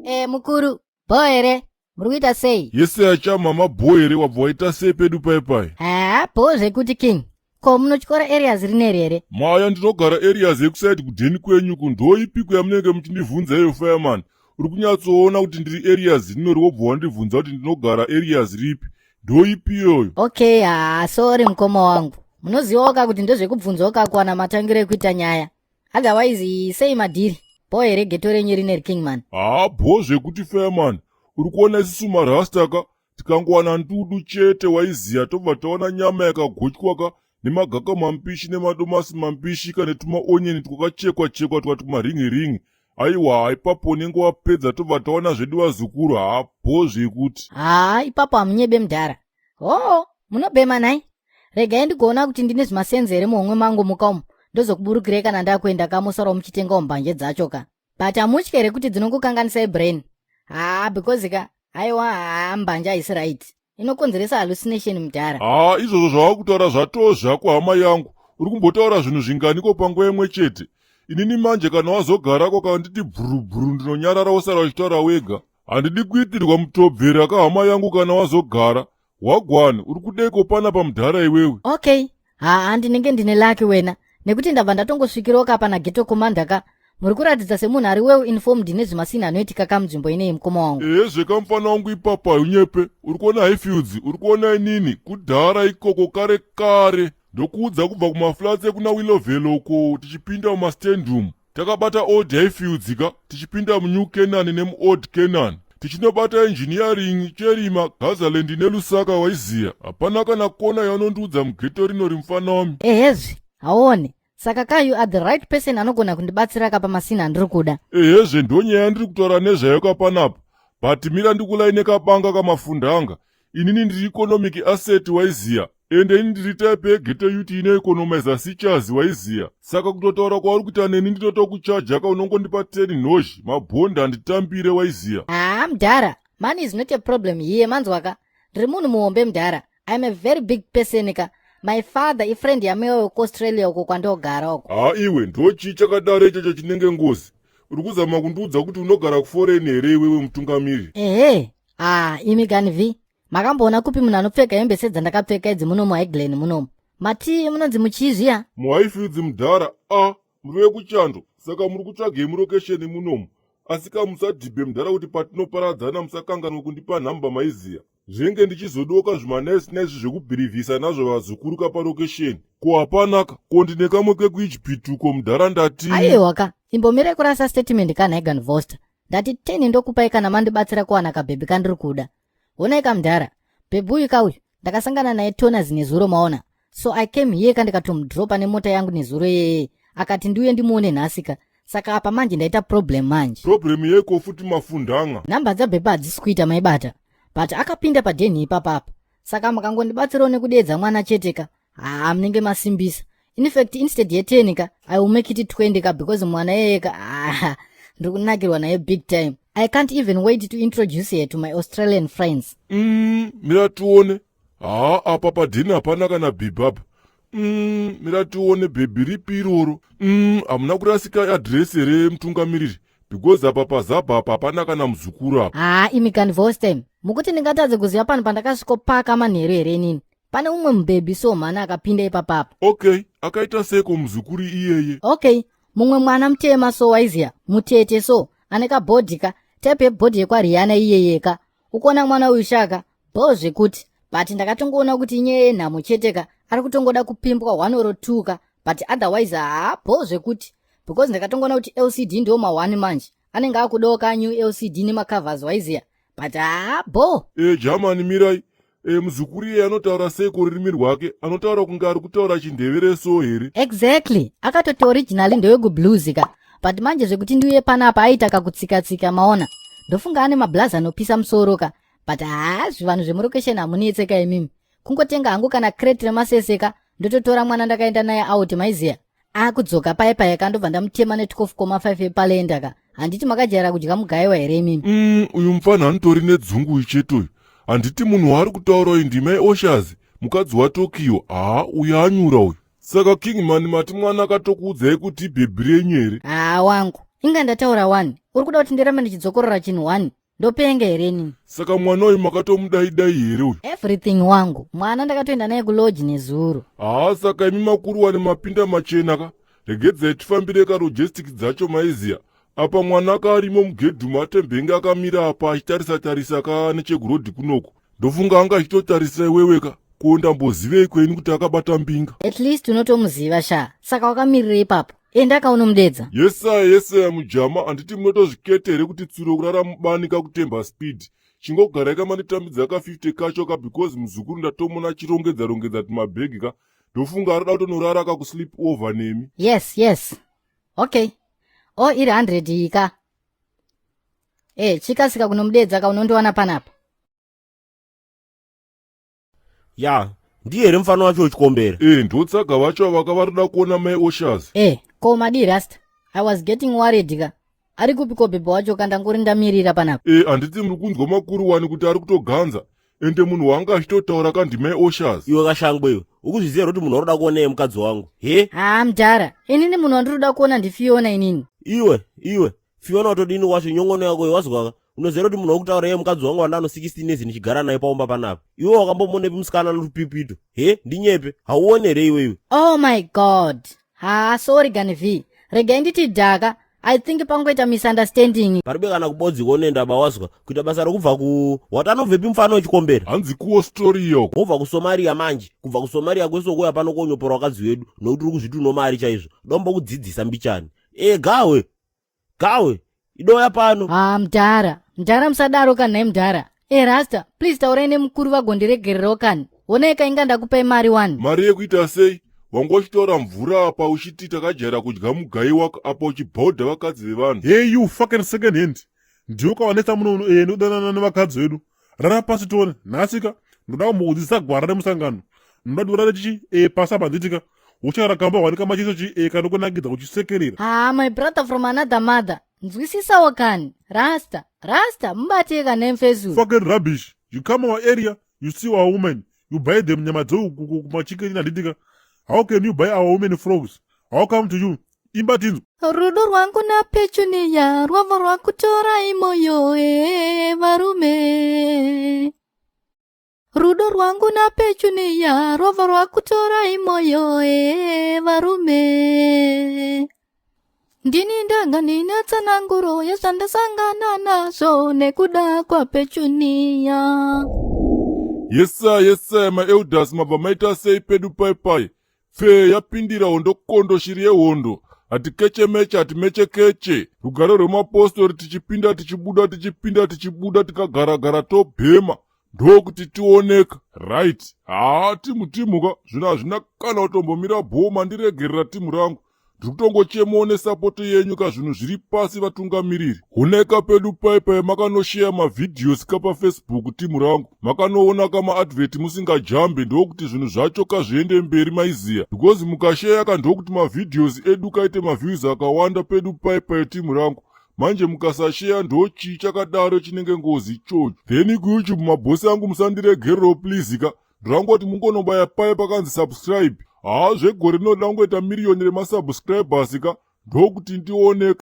E mukuru, bho here? Muri kuita sei? Yese achamama, bho here? Wabva waita sei pedu paipai? Haa, bho zvekuti, king. Ko munotyora areas rineri here? Maya, ndinogara areas ekusaidi kudheni kwenyu. Kundoipiko yamunenge muchindibvunza iyo, fireman? Uri kunyatsoona kuti ndiri areas rinori, wobva wandibvunza kuti ndinogara areas ripi? Ndoipi iyoyo? Okay, haa, sorry mukoma wangu. Munozivawo ka kuti ndozvekubvunzawo ka kuwana matangiro ekuita nyaya. Otherwise sei madhiri? Bho here ghetto renyu rineri, kingman? Haa, bho zvekuti, fireman. Uri kuona isusu marasta ka, tikangowana ndudu chete, waiziya, tobva taona nyama yakagotywa ka, nemagaka mambishi, nemadomasi mambishi ka, netumaonyeni twakachekwa chekwa twati kumaringi ringi. Aiwa, ipapo unenge wapedza. Tobva taona zvedu vazukuru. Hapo zvekuti. Haa, ipapo hamunyebe, mudhara. Hoo, munobhema nhai? Regai ndigoona kuti ndine zvimasenzi here muhomwe mangu muka umu. Ndozokuburukirei kana ndakuenda kamusoro muchitengawo mbanje dzacho ka. But hamutyi here kuti dzinongokanganisai brain? Haa, because ka, aiwa, haa, mbanje haisi right, inokonzeresa hallucination, mudhara. Haa, izvozvo zvava kutaura zvatoo zvako, hama yangu. Uri kumbotaura zvinhu zvinganiko panguva imwe chete? Inini manje kana wazogarako kanditi bvurubvuru, ndinonyarara, wosara uchitaura wega. Handidi kuitirwa mutobvera ka, hama yangu. Kana wazogara wagwani, uri kudeiko panapa, mudhara iwewe? Okay, haa, ndinenge ndine lucky wena, nekuti ndabva ndatongosvikirawo ka pana ghetto commander ka. Muri kuratidza semunhu ari well informed nezvemasini anoitika ka munzvimbo ineyi, mukoma wangu. Ehe zvekamufana wangu, ipapa unyepe. Uri kuona Highfields, uri kuona inini kudhara ikoko kare kare, ndokuudza, kubva kumaflats ekuna Willowvale uko, tichipinda mumastand umu, takabata Old Highfields ka, tichipinda muNew Canaan nemuOld Canaan, tichinobata Engineering, Cherima, Gazaland neLusaka. Waiziya, hapana kana kona yaunondiudza mughetto rino rimufana wami. Ehezvi, haone. Saka ka, you are the right person anogona kundibatsira ka pamasini andiri kuda. Ehezve, ndonyaya yandiri kutaura nezvayo kapanapa. But mira ndikulaine kabanga kamafundanga. Inini ndiri economic asset, waiziya, ende ini ndiri type yeghetto youth inoeconomiza sichazi, waiziya. Saka kutotaura kwauri kuita neni, ndinotokuchaja ka. Unongondipa 10 nozhi mabhondi, handitambire, waiziya. Haa mudhara, money is not a problem here, manzwaka. Ndiri munhu muhombe, mudhara. I'm a very big person ka. My father ifriend yamewa wekuAustralia uko kwandogara uko. Haa iwe, ndochii chakadaro ichocho chinenge ngozi? Uri kuzama kundiudza kuti unogara kuforeign here iwewe, mutungamiri? Ehe. Ah, imi kani v, makamboona kupi munhu anopfeka hembe sedzandakapfeka idzi muno muHighglen munomu? Mati munonzi muchii zviya? MuHighfields, mudhara. A muri vekuchando, saka muri kutsvagei murokesheni munomu? Asi kamusadhibhe, mudhara, kuti patinoparadzana musakanganwe kundipa nhamba, maiziya. Zvenge ndichizodoka zvimanice nice zvekubhirivhisa nazvo vazukuru kaparokesheni. Ko hapanaka ko, ndine kamwe kekuIjipiti uko, mudhara, ndati. Aiwa ka, imbomirai kurasa statement kanhaigan Voster. Ndati 10 ndokupai kana mandibatsira kuwana kabhebhi kandiri kuda. Honai kamudhara, bhebhi uyu kauyu ndakasangana naye tonas nezuro, maona. So I came here kandikatomudropa nemota yangu nezuro yeye, akati ndiuye ndimuone nhasi ka. Saka apa manje ndaita problem manje. Problem yeko futi, mafundanga? Nhamba dzabhebhi hadzisi kuita, maibata, but akapinda padhenhi ipapapa. Saka mukangondibatsirawo nekudeedza mwana chete ka, haa, munenge masimbisa. In fact, instead ye10 ka, I will make it 20 ka, because mwana yeye ka, ah, ndiri kunakirwa naye big time. I can't even wait to introduce her to my Australian friends. Mira tione. Haa, apa padheni hapana kana bhebhi apa. Mira tione, bhebhi ripi iroro? Hamuna kurasika adhiresi here, mutungamiriri? Because apa pazabha apa hapana kana muzukuru apa. Haa imi kani, Vostem, mukuti ndingatadze kuziva pano pandakasvikopaka manheru here inini? Pane umwe mubhebhi so mhana akapinda ipapapa. Okay, akaita seiko muzukuru iyeye? Okay, mumwe mwana mutema so, waiziya, mutete so, ane kabhodhi ka, type yebhodhi yekwaRihanna iyeyeka. Ukuona mwana uyu shaka, bho zvekuti. But ndakatongoona kuti inyaya yenhamo chete ka, ari kutongoda kupimbwa one or two ka, but otherwise haa, bho zvekuti, because ndakatongoona kuti LCD ndiwo ma1 manje anenge akudawo ka new LCD nemacovers, waiziya. But haa, bho. E jamani, mirai. Muzukuru iyeye anotaura seiko rurimi rwake? Anotaura kunge ari kutaura chindevere so here? Exactly, akatoti originally ndewekublues ka, but manje zvekuti ndiuye panapa aita kakutsika-tsika, maona. Ndofunga ane mablazi anopisa musoro ka. But haa, zvivanhu zvemurokesheni hamunetseka imimi. Kungotenga hangu kana crate remasese ka, ndototora mwana ndakaenda naye out, maiziya. Akudzoka paye paye ka, ndobva ndamutema ne12,5 epalenda ka. Handiti makajaira kudya mugayiwa here imimi? Uyu mufana anotori nedzungu uyu chete uyu. Handiti munhu waari kutaura uyu ndimai Oshaz, mukadzi waTokyo? Haa, uyu anyura uyu. Saka kingman, mati mwana akatokuudzai kuti ibhebhi renyu here? Haa wangu. Inga ndataura wani, uri kuda kuti ndirambe ndichidzokorora chinhu wani? Ndopenga here inini? Saka mwana uyu makatomudaidai here uyu? Everything wangu, mwana ndakatoenda naye kulodge nezuro. Haa, saka imi makuru wane mapinda machena ka. Regedzai tifambire ka logistic dzacho maiziya. Apa mwana akarimo mugedhumu atembenge akamira apa achitarisa tarisa ka nechekurodhi kunoko. Ndofunga anga achitotarisa iwewe ka. Ko ndambozivei kweni kuti akabata mbinga? At least unotomuziva sha, saka wakamirira ipapo. Enda kaunomudedza. Yesaya yesaya mujama, handiti munotozvikete here kuti tsuro kurara mubani kakutemba speed. Chingogarai kamanditambidza ka 50 kacho ka, because muzukuru ndatomona achirongedza rongedza tumabhegi ka. Ndofunga arida kutonorara ka kusleep over nemi. Yes. Okay. O iri 100 iyi ka. Chikasika kunomudedza ka, unondiwana panapa. Ya, ndiye here mufana wacho wechikombera? E, ndotsaga vacho avaka varida kuona mai Oshas. Ko madii rasta? I was getting worried ka. Ari kupi ko bhebho wacho ka, ndangori ndamirira panapa? E, handiti muri kunzwa makuru wani kuti ari kutoganza? Ende munhu wanga achitotaura ka ndimai Oshas. Iwe kashangwe iwe, ukuzviziva here kuti munhu waroda kuona iye mukadzi wangu he? Haa mudhara, inini munhu wandiri kuda kuona ndiFiona inini. Iwe iwe, Fiona watodini wacho? Nyongono yako iwe, wazwaka? Unoziva kuti munhu wokutaura iye mukadzi wangu wandano 16 years ndichigara naye paumba panapa. Iwe wakambomuonepi musikana anotupipito he? Ndinyepe? Hauone here iwe iwe? Oh my God, haa, sorry gani v, regai nditi dhaka. I think pangoita misunderstanding. Paribe kana kubodzi kuonenda bawazwa kuita basa rokubva ku watanobvepi mufana wechikombera? Hanzi kuAustralia uko. Wobva kuSomaria manje, kubva kuSomaria kwese ukuya pano konyopora vakadzi vedu nokuti uri kuzviti uno mari chaizvo. Dombo kudzidzisa mbichani. E gawe gawe, idoya pano. Haa mudhara, mudhara, musadaro kanhai mudhara. Rasta, please taurai nemukuru vagondiregererawo kani. Honai kainga ndakupai mari wani. Mari yekuita sei? Wanga uchitora mvura apa uchiti takajaira kudya mugaiwa, apa uchibhodha vakadzi vevanhu. Hey you fucking second hand, ndiwe kawanetsa muno nokudanana nevakadzi vedu. Rara pasi tione. Nhasika ndoda kumbokudzidzisa gwara remusangano. Ndoda kuti urare chichi pasi apa, handitika? Uchara kamba wanika machiso chi kanokunakidza uchisekerera. Haa, my brother from another mother, nzwisisawo kani. Rasta, rasta, mubatei kanhai mfesu. Fucking rubbish. You come our area, you see our women, you buy them nyama dzekumachicken, handitika? How can you buy our women frogs? How come to you? Imba tinzwa. Rudo rwangu naPetunia rwabva rwakutorai moyo, e varume. Rudo rwangu naPetunia rwabva rwakutorai moyo, e varume. Ndini ndanga ndine tsananguro yezvandasangana nazvo nekuda kwaPetunia. Yesaya yesaya, maelders, mabva maita sei pedu pai pai? Pfee yapindira hondo kondo, shiri yehondo. Hatikechemeche, hatimechekeche. Rugare rwemapostori, tichipinda tichibuda, tichipinda tichibuda, tikagaragara tobhema ndokuti tioneka. Right, haa, timu timuka zvino hazvina kana kutombomira bhoma. Ndiregerera timu rangu, ndiri kutongochemawo nesupport yenyu ka. Zvinhu zviri pasi, vatungamiriri. Honeka pedu paipai, makanosheya mavideos ka paFacebook timu rangu, makanoona kamaadvert musingajambe, ndokuti zvinhu zvacho kazviende mberi maiziya, because mukasheya ka ndokuti mavideos edu kaite maviews akawanda pedu paipai timu rangu. Manje mukasasheya, ndochii chakadaro chinenge ngozi ichocho? Then kuYouTube, mabhosi angu, musandiregerero please ka. Ndorangoti mungonobaya paye pakanzi subscribe. Haa, zvegore rinoda kungoita miriyoni remasubscribers ka, ndokuti ndioneka.